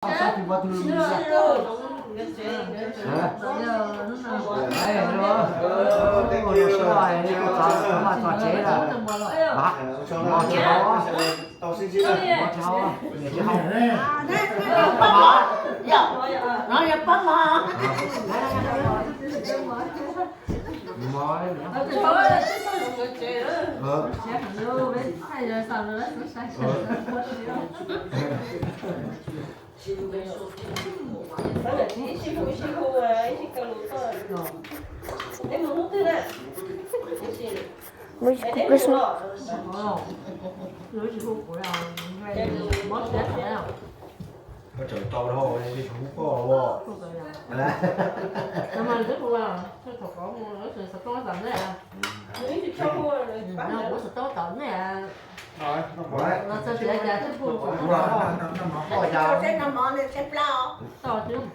Sab tis npua tus lus. Tus txawj txog tsev lawm. Mov tsis hau, mov tsis hau, niam tsis hau. No yog pab mov. Mov. Muaj ib Christmas. Koj tseem tau dhau li tsis hu koj los. Sawv daws